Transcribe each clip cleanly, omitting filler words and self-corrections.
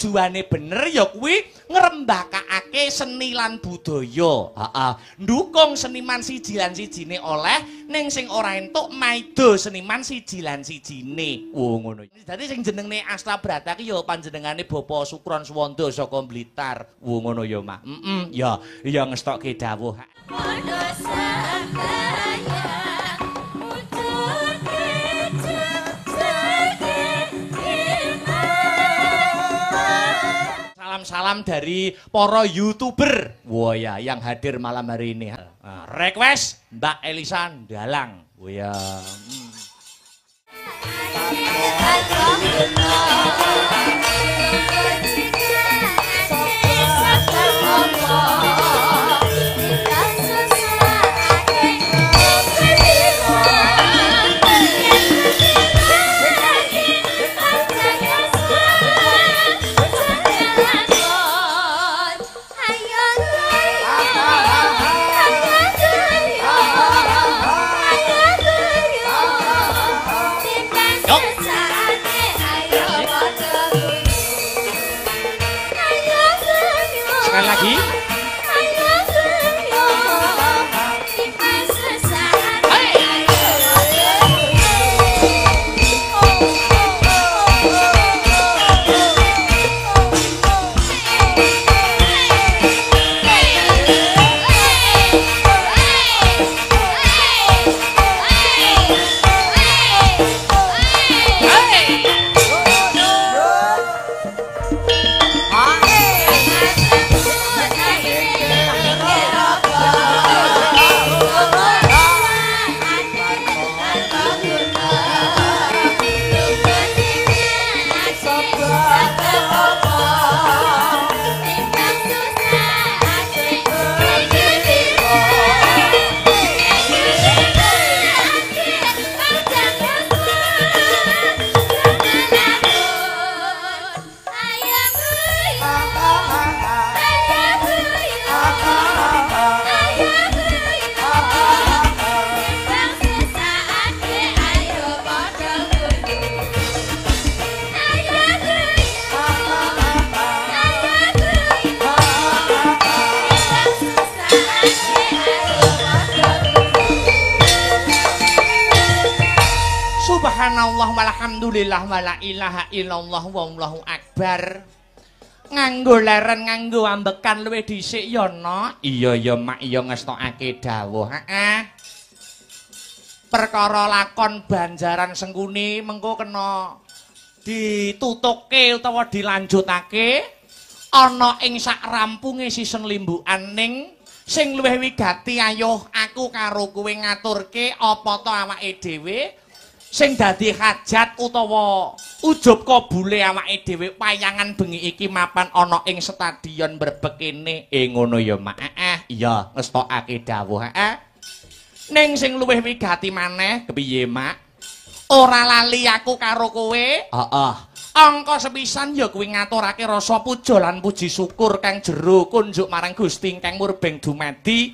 tujuane bener ya kuwi ngrembakakake seni lan budaya. Heeh. Ndukung seniman siji lan sijine oleh ning sing ora entuk maido seniman siji lan sijine. Oh ngono. Dadi sing jenenge Astabrata ki ya panjenengane Bapak Sukron Suwondo saka Blitar. Oh ngono ya, Mak. Heeh, ya, ya ngestokke dawuh. Salam-salam dari para YouTuber. Wah ya, yang hadir malam hari ini. Request Mbak Elisa Dalang. Wah ya. Sekali lagi. Subhanallah walhamdulillah wala ilaha illallah wallahu akbar. Nganggo leren nganggo ambekan luwih dhisik ya, Nok. Iya ya, Mak, iya ngestokake dawuh. Heeh. Perkara lakon Banjaran Sengkuni mengko kena ditutuke utawa dilanjutake ana ing sak rampunge season limbukan ning sing luwih wigati ayo aku karo kowe ngaturke apa to awake dhewe sing dadi hajat utawa ujub kabule awake dhewe payangan bengi iki mapan ana ing stadion Brebek kene. Ngono ya, Mak. Heeh, iya ngestokake dawuh. Heeh. Ning sing luwih wigati maneh kepiye, Mak? Ora lali aku karo kowe. Heeh. Angka sepisan ya kuwi ngaturake rasa puja lan puji syukur kang jero kunjuk marang Gusti ingkang murbeng dumadi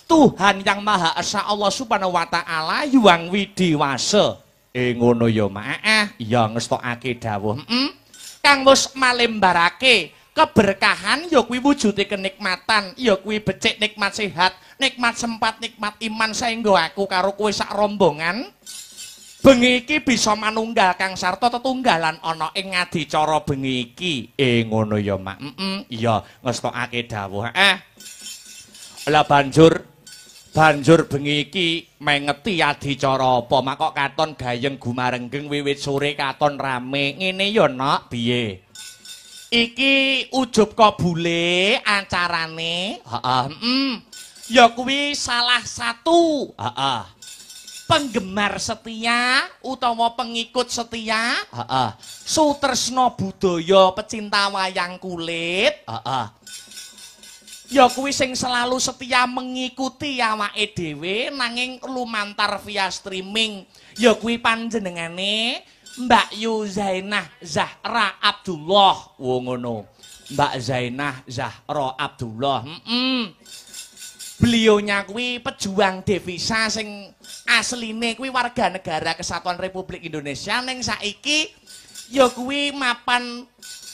Tuhan Yang Maha Esa Allah Subhanahu wa taala Hyang Widhi Wasa. Ngono ya, Mak. Heeh, iya ngestokake dawuh. Heeh. Kang wis malembarake keberkahan ya kuwi wujude kenikmatan, ya kuwi becik nikmat sehat, nikmat sempat, nikmat iman saengga aku karo kowe sak rombongan bengi iki bisa manunggal kang sarta tetunggalan ana ing adicara bengi iki. Ngono ya, Mak. Heeh, iya ngestokake dawuh. Heeh. Lah banjur bengi iki mengeti adicara apa, Mak? Kok katon gayeng gumarenggeng wiwit sore katon rame ngene ya, Nok? Piye? Iki ujub kabule acarane. Heeh, heeh. Ya kuwi salah satu, heeh, penggemar setia utawa pengikut setia, heeh, sutresna budaya pecinta wayang kulit, heeh. Ya kuwi sing selalu setia mengikuti awake dhewe nanging lumantar via streaming. Ya kuwi panjenengane Mbak Yu Zainah Zahra Abdullah. Wo ngono. Mbak Zainah Zahra Abdullah. Heeh. Beliaunya kuwi pejuang devisa sing asline kuwi warga negara Kesatuan Republik Indonesia ning saiki ya kuwi mapan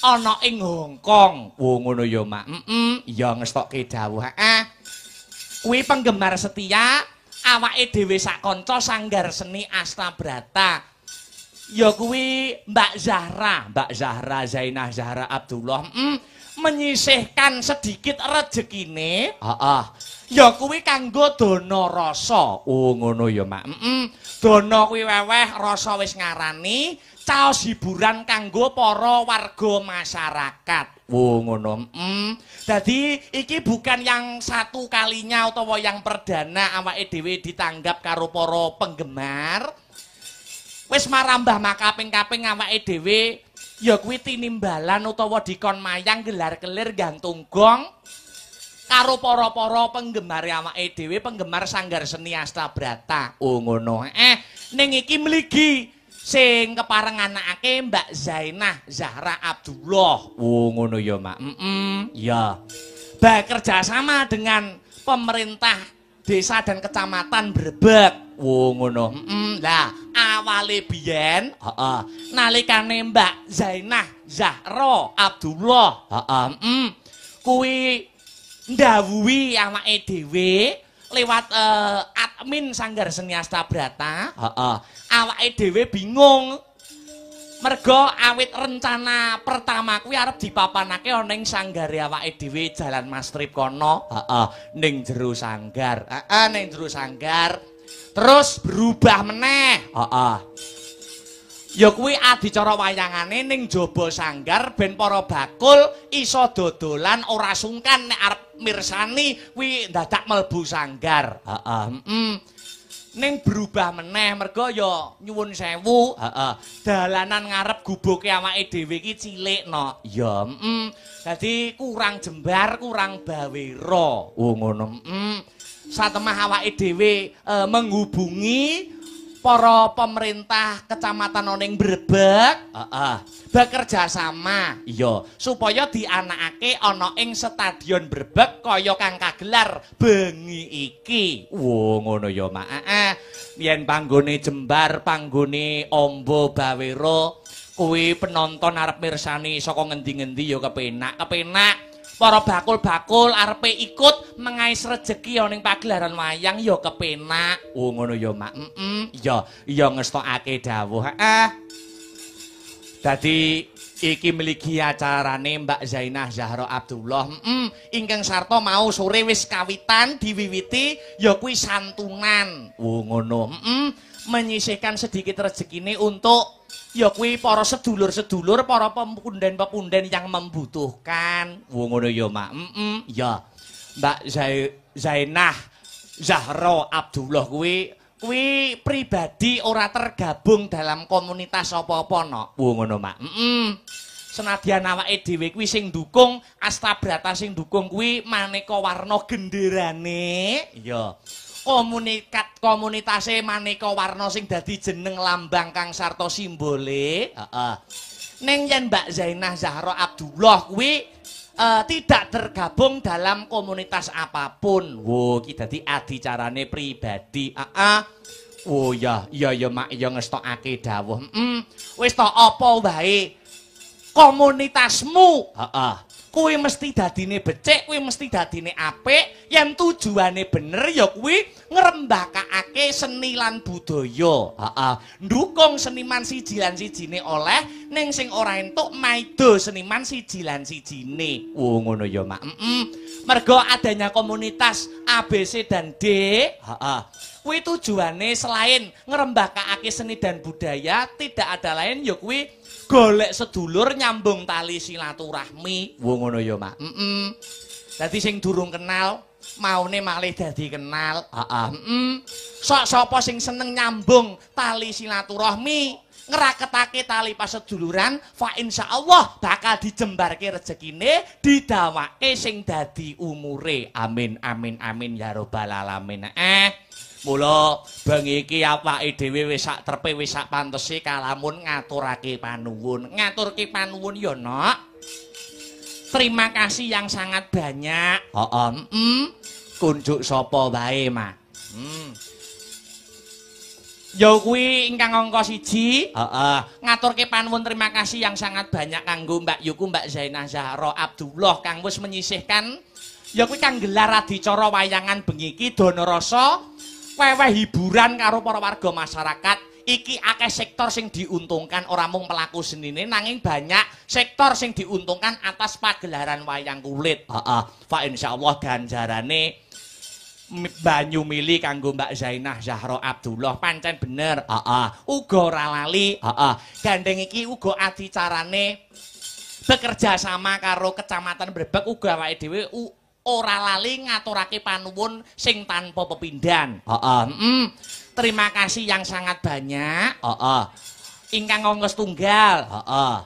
ana ing Hong Kong. Oh ngono ya, Mak. Heeh, iya ngestokke dawuh. Heeh. Kuwi penggemar setia awake dhewe sak kanca Sanggar Seni Astabrata. Ya kuwi Mbak Zahra, Mbak Zahra Zainah Zahra Abdullah. Menyisihkan sedikit rejekine. Heeh. Ya kuwi kanggo dana rasa. Oh ngono ya, Mak. Heeh. Dana kuwi weweh, rasa wis ngarani caos hiburan kanggo para warga masyarakat. Oh ngono. Dadi iki bukan yang satu kalinya utawa yang perdana awake dhewe ditanggap karo para penggemar. Wis marambah makaping-kaping awake dhewe ya kuwi tinimbalan utawa dikon mayang gelar-kelir gantung gong karo para-para penggemar awake dhewe, penggemar Sanggar Seni Astabrata. Oh ngono. Ning iki mligi sing kepareng anakake Mbak Zainah Zahra Abdullah. Oh ngono ya, Mak. Iya. Bekerja sama dengan pemerintah desa dan kecamatan Brebek. Oh ngono. Lah awale biyen, heeh, nalikane Mbak Zainah Zahra Abdullah, heeh, kuwi ndhawuhi awake dhewe lewat admin Sanggar Seni Astabrata, heeh, awake dhewe bingung. Mergo awit rencana pertama kuwi arep dipapanake ana ing sanggare awake dhewe Jalan Mastrip kono, heeh, ning jero sanggar. Heeh, ning jero sanggar. Terus berubah meneh. Heeh. Ya kuwi adicara wayangane ning jaba sanggar ben para bakul iso dodolan ora sungkan nek arep mirsani kuwi dadak mlebu sanggar. Heeh. Ning berubah meneh mergo ya nyuwun sewu, heeh. Dalanan ngarep gubuke awake dhewe iki cilik no. Ya, Dadi kurang jembar, kurang bawera. Oh ngono. Satemah awake dhewe menghubungi para pemerintah kecamatan ning Brebek, heeh, bekerja sama, iya, supaya dianakake ana ing Stadion Brebek kaya kang kagelar bengi iki. Wo ngono ya, Mak. Heeh. Yen panggone jembar, panggone amba bawera, kuwi penonton arep mirsani saka ngendi-ngendi ya kepenak, kepenak. Para bakul-bakul arepe ikut mengais rejeki ana ning pagelaran wayang ya kepenak. Oh ngono ya, Mak. Iya, iya ngestokake dawuh. Heeh. Dadi iki mligi acarane Mbak Zainah Zahra Abdullah. Ingkang sarta mau sore wis kawitan diwiwiti ya kuwi santunan. Oh ngono. Menyisihkan sedikit rezekine untuk ya kuwi para sedulur-sedulur, para pepunden-pepunden yang membutuhkan. Wo ngono ya, Mak. Ya. Mbak Zainah Zahra Abdullah kuwi pribadi ora tergabung dalam komunitas apa-apa no. Wo ngono, Mak. Senadyan awake dhewe kuwi sing dukung Astabrata, sing dukung kuwi maneka warna genderane. Iya. Komunitase maneka warna sing dadi jeneng lambang kang sarta simbole. Heeh. Ning yen Mbak Zainah Zahra Abdullah kuwi tidak tergabung dalam komunitas apapun. Wo iki dadi adicarane pribadi. Heeh. Oh ya, iya ya Mak, ya ngestokake dawuh. Wis to apa wae komunitasmu. Heeh. Kuwi mesti dadine becik, kuwi mesti dadine apik, yen tujuane bener ya kuwi ngrembakakake seni lan budaya. Heeh. Ndukung seniman siji lan sijine oleh, ning sing ora entuk maido seniman siji lan sijine. Oh ngono ya, Mak. Mergo adanya komunitas A, B, C dan D, heeh. Kuwi tujuane selain ngrembakakake seni dan budaya, tidak ada lain ya kuwi golek sedulur nyambung tali silaturahmi. Wo ngono ya, Mak. Dadi sing durung kenal maune malih dadi kenal. Heeh. Sok sapa sing seneng nyambung tali silaturahmi, ngraketake tali paseduluran, fa insyaallah bakal dijembarke rezekine, didawake sing dadi umure. Amin amin amin ya robbal alamin. Mula bengi iki awake dhewe wis sak trepe wis sak pantese kalamun ngaturake panuwun. Ngaturke panuwun ya, Nok. Terima kasih yang sangat banyak. Heeh. Kunjuk sapa wae, Mak. Ya kuwi ingkang angka 1, heeh, ngaturke panuwun terima kasih yang sangat banyak kanggo Mbak Yuku, Mbak Zainah Zahra Abdullah kang wis menyisihkan ya kuwi kang gelar adicara wayangan bengi iki dana rasa weweh hiburan karo para warga masyarakat. Iki akeh sektor sing diuntungkan ora mung pelaku senine nanging banyak sektor sing diuntungkan atas pagelaran wayang kulit. Heeh, fa insyaallah ganjarane banyu mili kanggo Mbak Zainah Zahra Abdullah pancen bener. Heeh, uga ora lali. Heeh, gandeng iki uga adicarane bekerja sama karo Kecamatan Brebek uga awake dhewe ora lali ngaturake panuwun sing tanpa pepindhan. Heeh, terima kasih yang sangat banyak. Heeh. Ingkang angka setunggal. Heeh.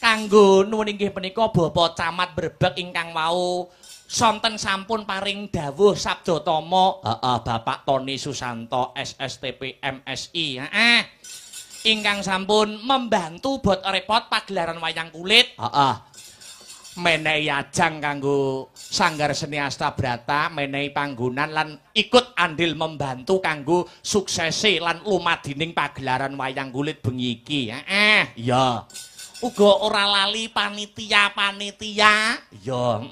Kanggo nuwun inggih punika Bapak Camat Brebek ingkang wau sonten sampun paring dawuh sabda tama. Heeh, Bapak Tony Susanto SSTP MSI. Heeh. Ingkang sampun membantu bot repot pagelaran wayang kulit. Heeh. Menehi ajang kanggo Sanggar Seni Astabrata, menehi panggonan lan ikut andil membantu kanggo suksese lan lumadining pagelaran wayang kulit bengi iki. Heeh, iya. Uga ora lali panitia-panitia. Iya,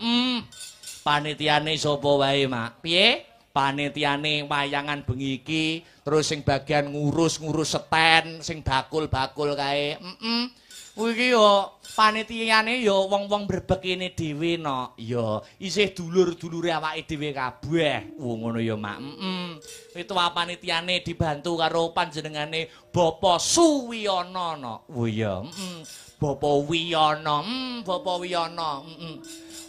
Panitiane sapa wae, Mak? Piye? Panitiane wayangan bengi iki, terus sing bagian ngurus-ngurus stand, sing bakul-bakul kae. Kuwi iki yo panitiane yo wong-wong Brebek kene dhewe no. Ya, isih dulur-dulure awake dhewe kabeh. Wong ngono ya, Mak. Itu panitiane dibantu karo panjenengane Bapak Suwiyono no. Oh iya, Bapak Wiyono, Bapak Wiyono,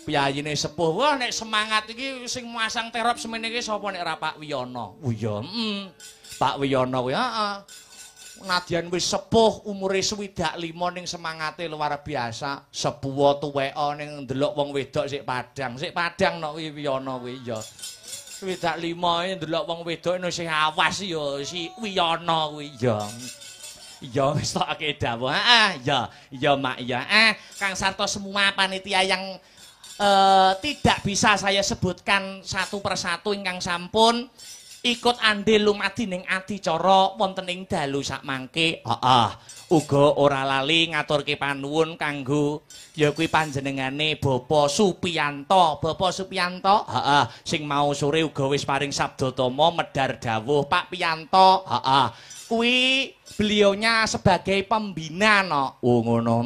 Piyayine sepuh. Wah, nek semangat iki sing masang terop semene iki sapa nek ora Pak Wiyono. Oh iya, Pak Wiyono kuwi, heeh. Nadyan wis sepuh umure 65 ning semangate luar biasa. Sepuh tuweka ning ndelok wong wedok sik padang. Sik padang nok kuwi Wiyono kuwi ya. 65 ndelok wong wedok sing awas ya si Wiyono kuwi ya. Ya wis tokke dawuh. Heeh, ya, ya Mak ya. Kang Sarto semua panitia yang tidak bisa saya sebutkan satu persatu ingkang sampun ikut andil lumadi ning adicara wonten ing dalu sakmangke. Heeh. Uga ora lali ngaturke panuwun kanggo ya kuwi panjenengane Bapak Supianto. Bapak Supianto, heeh, sing mau sore uga wis paring sabda tama medhar dawuh Pak Pianto. Heeh. Kuwi beliaunya sebagai pembina no. Oh ngono.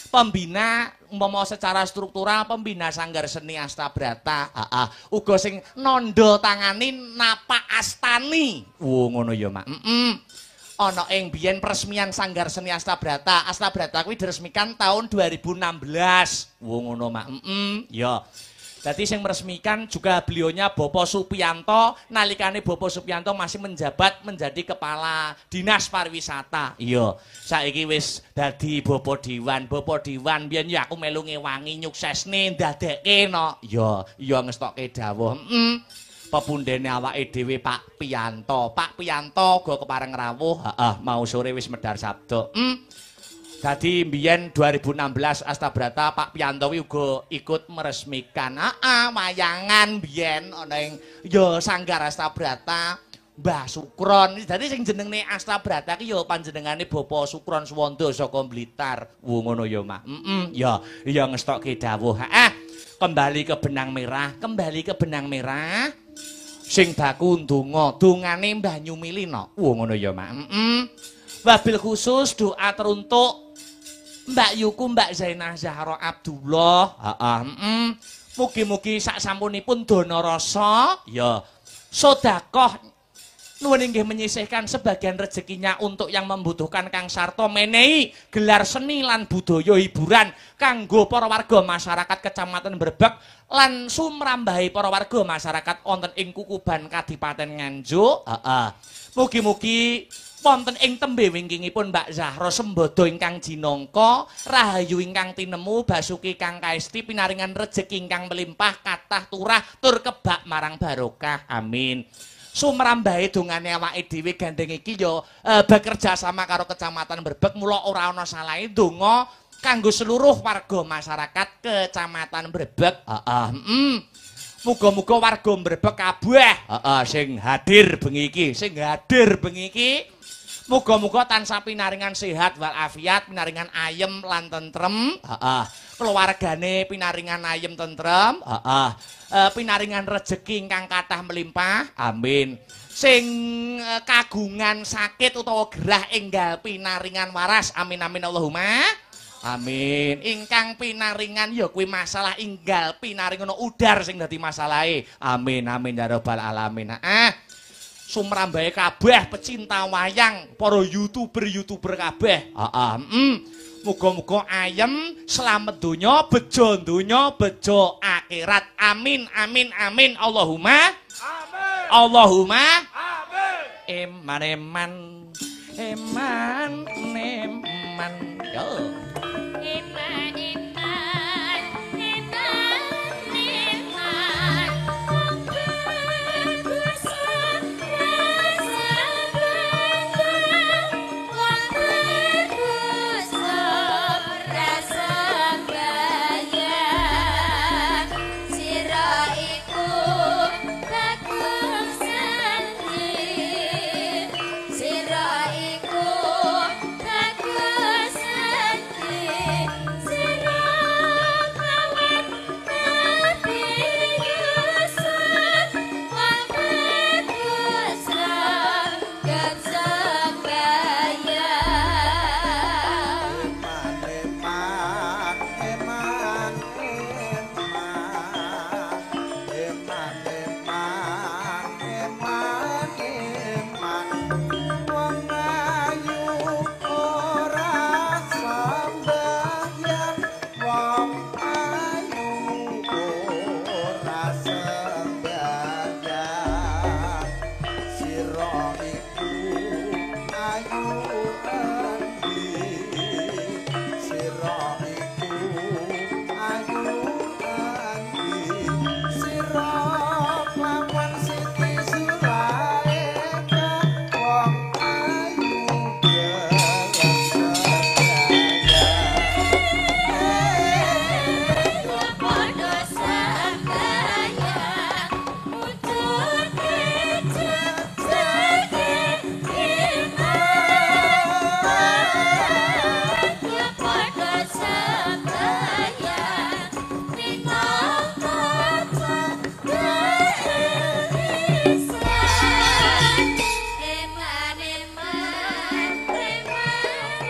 Pembina umpama secara struktural pembina Sanggar Seni Astabrata. Heeh. Uga sing nandha tangani napak astani. Oh ngono ya, Mak. Ana ing biyen peresmian Sanggar Seni Astabrata. Astabrata kuwi diresmikan tahun 2016. Oh ngono, Mak. Ya. Dadi sing meresmikan juga beliaunya Bapak Supianto, nalikane Bapak Supianto masih menjabat menjadi kepala Dinas Pariwisata. Iya, saiki wis dadi Bapak Dewan. Bapak Dewan biyen ya aku melu ngewangi nyuksesne ndadekke no. Iya, iya ngestokke dawuh. Pepundhene awake dhewe Pak Pianto. Pak Pianto uga kepareng rawuh, heeh, mau sore wis medhar sabda. Dadi mbiyen 2016 Astabrata Pak Pianto kuwi uga ikut meresmikan. Heeh, wayangan mbiyen ana ing ya Sanggar Astabrata Mbah Sukron. Dadi sing jenenge Astabrata ki ya panjenengane Bapak Sukron Suwondo saka Blitar. Wo ngono ya, Mak. Ya, ya ngestokke dawuh. Heeh. Kembali ke benang merah, kembali ke benang merah. Sing baku ndonga, dongane Mbah Nyumili no. Wo ngono ya, Mak. Wabil khusus doa teruntuk Mbak Yuku, Mbak Zainah Zahra Abdullah. Heeh, Mugi-mugi sak sampunipun dana rasa ya sedekah nuwun inggih menyisihkan sebagian rezekinya untuk yang membutuhkan Kang Sarto menehi gelar seni lan budaya hiburan kanggo para warga masyarakat Kecamatan Brebek lan sumrambahi para warga masyarakat wonten ing Kukuban Kadipaten Nganjuk. Heeh. Mugi-mugi wonten ing tembe wingkingipun Mbak Zahra sembodo ingkang jinangka, rahayu ingkang tinemu, basuki kang kaesti, pinaringan rejeki ingkang melimpah, kathah turah tur kebak marang barokah. Amin. Sumrambahe dongane awake dhewe gandeng iki ya bekerja sama karo Kecamatan Brebek, mula ora ana salahe donga kanggo seluruh warga masyarakat Kecamatan Brebek. Heeh. Muga-muga warga Brebek kabeh, heeh, sing hadir bengi iki, sing hadir bengi iki Muga-muga tansah pinaringan sehat walafiat, pinaringan ayem lan tentrem. Heeh. Keluargane pinaringan ayem tentrem. Heeh. Pinaringan rejeki ingkang kathah melimpah. Amin. Sing kagungan sakit utawa gerah enggal pinaringan waras. Amin amin Allahumma. Amin. Ingkang pinaringan ya kuwi masalah inggal pinaringan udar sing dadi masalahe. Amin amin ya rabbal alamin. Ah. Sumrambahe kabeh pecinta wayang, para YouTuber-YouTuber kabeh. Heeh. Muga-muga ayem, slamet donya, bejo donya, bejo akhirat. Amin amin amin Allahumma. Amin. Allahumma. Amin. Eman eman eman eman. Yo. Eman eman eman eman wong berdosa rasa bangga, wong berdosa rasa bayang. Sira iku bagus sandi, sira iku bagus sandi, sira kawan Nabi Yusuf, wong berdosa gak sembayang. Eman eman eman eman eman eman wong ayu ora sembahyang, wong ayu ora sembahyang. Sira iku ayu endi, sira iku ayu endi, sira kelakuan Siti Zulaikha, wong ayu gelem sembahyang. Padha sembayang wujud kejek iman. Padha sembayang minangka irisan. Eman eman eman eman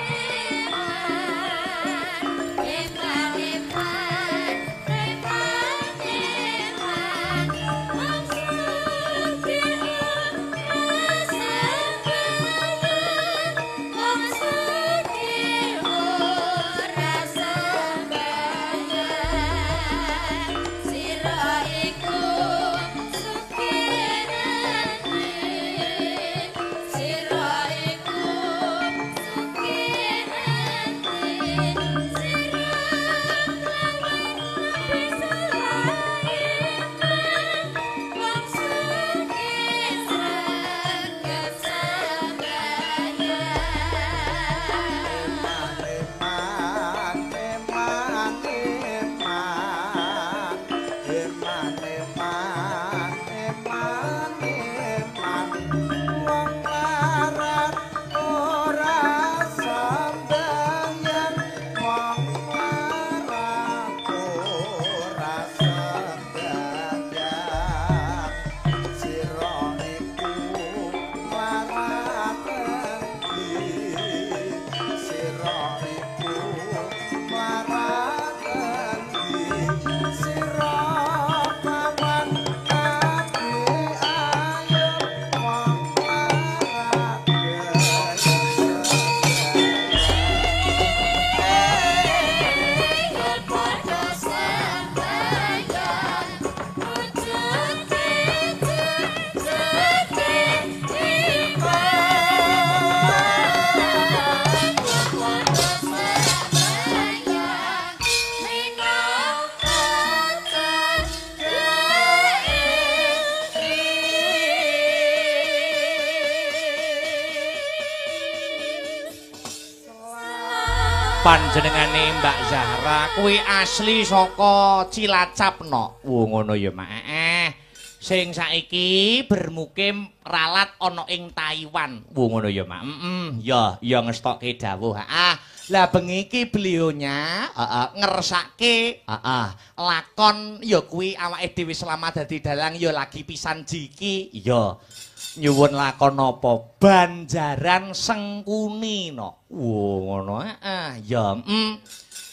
eman eman eman wong sugih ora sembayang, wong sugih ora sembayang. Sira iku sugih endi, sira iku sugih endi, sira kelawan Nabi Sulaiman, wong sugih sregep sembayang. Eman eman eman eman eman eman eman wong larat ora sembahyang, wong larat ora sembahyang. Sira iku larat endi, sira iku larat endi, sira kawan Nabi Ayub, wong larat gelem sembahyang. Padha sembayang wujud kejek iman. Padha sembayang minangka Panjenengane Mbak Zahra kuwi asli saka Cilacap no. Wo ngono ya Mak. Sing saiki bermukim ralat ana ing Taiwan. Wo ngono ya, Mak. Heeh, ya, ya ngestokke dawuh. Heeh. Lah bengi iki beliaunya heeh ngersake heeh lakon ya kuwi awake dhewe selama dadi dalang ya lagi pisan jiki. Iya. Nyuwun lakon apa? Banjaran Sengkuni no. Wo ngono. Heeh, ya.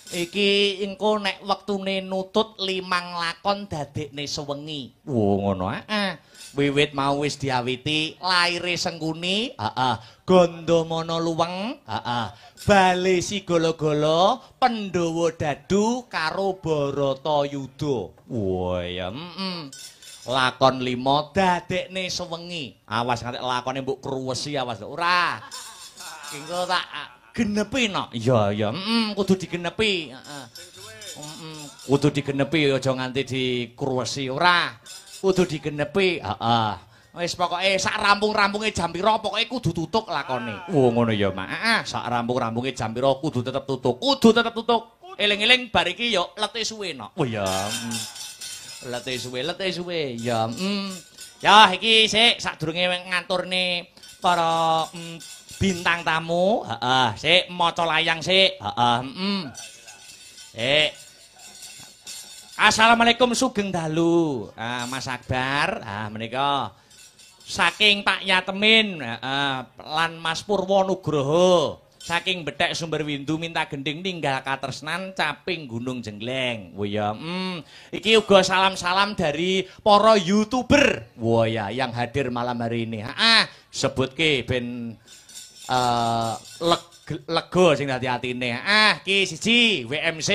Iki engko nek wektune nutut 5 lakon dadekne sewengi. Wo ngono heeh. Wiwit mau wis diawiti laire Sengkuni, heeh, Gandamana Luweng, heeh, Bale Sigala-gala, Pandhawa Dadu karo Baratayuda. Wo ya, heeh. Lakon 5 dadekne sewengi. Awas nganti lakone mbok kruwesi awas ora. Engko tak genepi no. Iya iya, kudu digenepi, heeh. Kudu digenepi aja nganti dikruwesi ora. Kudu digenepi, heeh. Wis pokoke sak rampung-rampunge jam pira pokoke kudu tutuk lakone. Oh ngono ya, Mak. Heeh, sak rampung-rampunge jam pira kudu tetep tutuk. Kudu tetep tutuk. Eling-eling bar iki ya lete suwe no. Oh iya. Lete suwe, lete suwe. Ya, Ya iki sik sadurunge ngaturne para bintang tamu, heeh, sik maca layang sik, heeh, Sik. Assalamualaikum sugeng dalu. Ah, Mas Akbar, ah menika saking Pak Yatemin, heeh, lan Mas Purwo Nugroho. Saking Bethek Sumberwindu minta gending ninggal katresnan caping Gunung Jenggleng. Oh ya, iki uga salam-salam dari para YouTuber. Wah ya, yang hadir malam hari ini. Heeh, sebutke ben lega sing dadi atine. Ah, ki 1 WMC,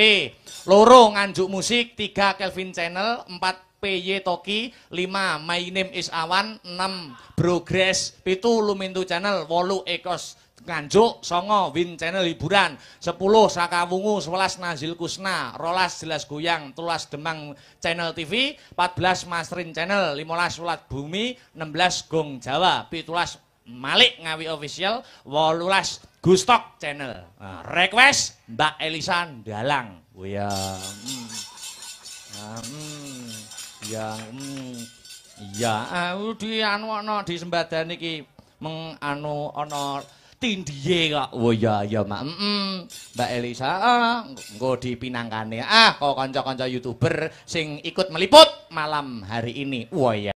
2 Nganjuk Musik, 3 Kelvin Channel, 4 PY Toki, 5 My Name is Awan, 6 Progress, 7 Lumintu Channel, 8 Ekos Nganjuk, 9 Win Channel Hiburan, 10 Sakawungu, 11 Nazil Kusna, 12 Jelas Goyang, 13 Demang Channel TV, 14 Masrin Channel, 15 Ulat Bumi, 16 Gong Jawa, 17 Malik Ngawi Official, 18 Gustok Channel. Nah, request Mbak Elisa Dalang. Oh ya. Ya, ya, di anu ana di sembadane iki meng anu ana tindihe kok. Oh ya ya, Mak. Mbak Elisa, engko dipinangkane. Ah, kok kanca-kanca YouTuber sing ikut meliput malam hari ini. Wah ya.